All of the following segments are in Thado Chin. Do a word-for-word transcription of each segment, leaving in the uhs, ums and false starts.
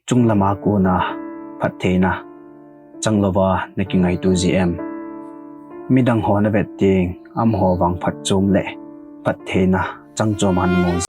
Chunglama kona phattheina changlouva nakingaito ji em? Midang ho navet teng amaho vang phatchom le phattheina changchom a namu ji.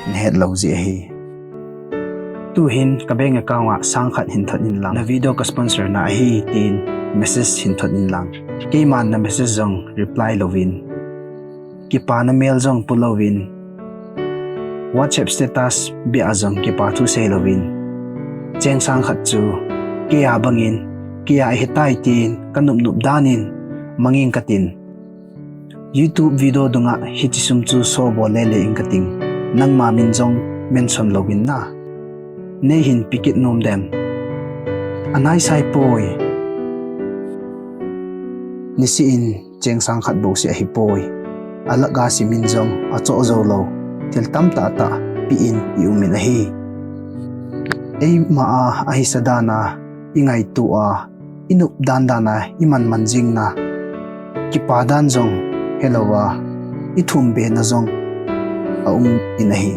Nahet lou ji ahi. Tuhin ka bank account a sang khat hin thot in lang, na video ka sponsor na ahi tin message hin thot in lang. Keiman na message jong reply louvin, kipana mail jong pu louvin, WhatsApp status bia jong kipa thu sei louvin, cheng sang khat chu kei a bangin, kei a ahitai tin ka nop nop dan in mangin katin, YouTube video dunga hiche sum chu show bol le le in kating, nangma min jong mention louvin na. Nei hin pe kit nom dem? Anai sai poi. Nisih in cheng sang khat bou seh ahi poi. Alak a sim in jong achoh jou lou thil tamtah tah pe in i um in ahi. Eima a ahisa dan a i ngaito a, i nop dan dan a i man man jing na, kipa dan jong helou a, i thum be na jong a um in ahi.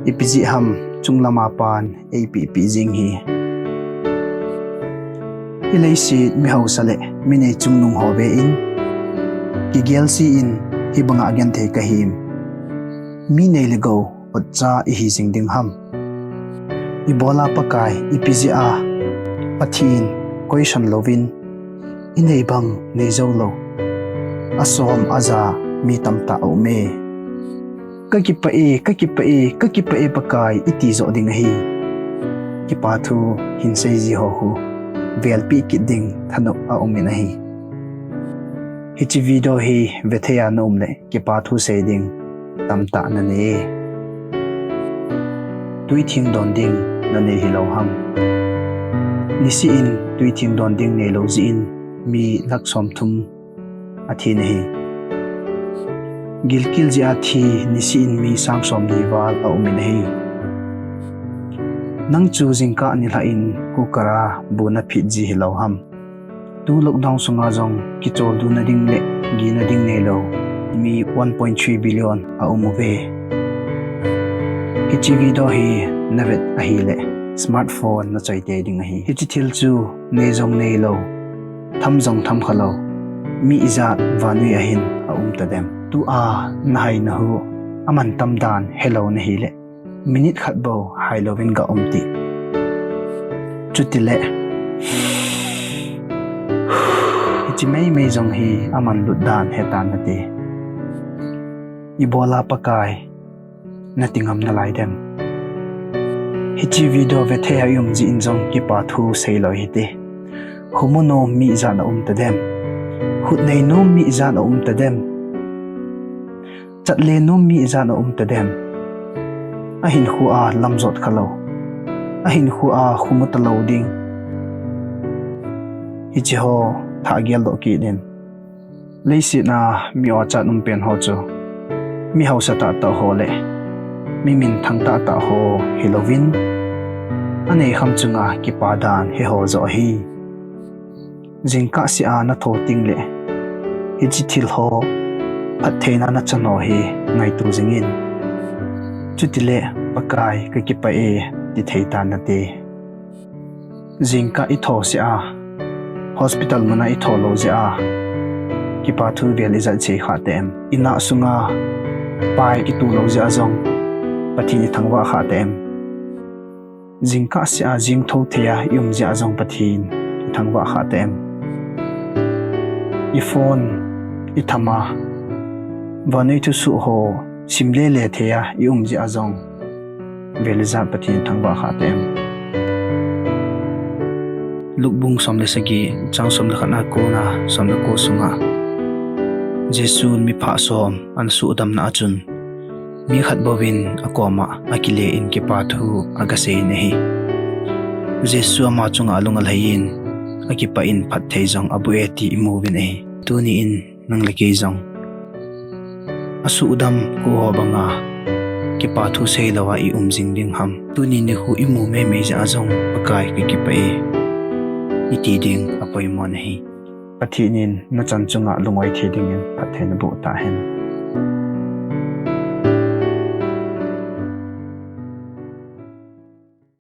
Ipi jeh ham chunglam a pan ei pe pe jing hi. Hi leiset mi hausa le mi nei chungnung ho ve in, kigel si in hi banga gen thei ka him. Mi nei le gou otcha i hi jing ding ham. Ibola Pakai ipi jeh a Pathen question louvin, i nei bang nei jou lou, asom aja mi tamtah a um e. Ka kipah e, ka kipah e, ka kipah e Pakai, i ti joh ding ahi. Kipa thu hin sei ji ho khu velpi kit ding thanop a um in ahi. Hiche video hi vethei a na um le kipa thu sei ding tamtah na nei e. Tui theng don ding na nei hilou ham. Nisih in tui theng don ding neilou jeh in mi lakh somthum athi na hi. Gilkel jeh a thi nisih in mi sang somni val a um in ahi. Nang chu jingkah nilhah in cooker a bu na phit ji hilou ham. Tu lockdown sunga jong kicholdo na ding le gina ding neilou mi one point three billion a um uve. Hiche video hi na vet ahile smartphone na choi tei ding ahi. Hiche thil chu nei jong neilou, tham jong tham khalou mi ijat vannoi a hin a um tadem? Tua na hai na hu aman tam dan helou na hile minute khat bou hai louvin ga um ti. Chutile hiche mei mei jong hi aman lut dan hetan nate. Ibola Pakai na ti ngam nalai dem? Hiche video vethei a i um jeh in jong kipa thu seilou hite. Khumu nom mi ijat a um tadem? Khut nei nom mi ijat a um tadem? Chat le nom mi ijat a um tadem? Ahinkho a lam jot khalou, ahinkho a khumu talou ding, hiche ho thah geldoh kit in. Leiset a mi ochat um pen ho chu mi hausa tahtah ho le mi minthang tahtah ho hilouvin, anei kham chunga kipa dan he ho joh ahi. Jingkah seh a na thou teng le hiche thil ho Phattheina nachan ho hi ngaito jingin. Chutile, Pakai kakipah e, tithei tan nate. Jingkah itho seh a, hospital muna itho lou jeh a, kipa thu vel ijat sei khah tem? Inah sunga pai itu lou jeh a jong Pathen ithangvah khah tem? Jingkah seh a jingthou thei a i um jeh a jong Pathen ithangvah khah tem? I phone itham a, vannoi thusoh ho sim lele thei a i um jeh a jong vel ijat Pathen ithangvah khah tem? Luke bung som le sagi, chang som le khat a kona som le ko sunga, Jesun miphah som ana suhdamna a chun, mi khat bouvin akoma akile in kipa thu agasei in ahi. Jesu ama chunga alung alhai in, akipah in phatthei jong aboh e ti imu uvin ahi. Tuni in nang le kei jong asuhdam khu ho banga kipa thu seilou a i um jing ding ham? Tuni nikho imu maimai jeh a jong Pakai kakipah e iti ding apoimo nahi. Pathen in nachan chunga lungoi thei dingin phatthei naboh tahen.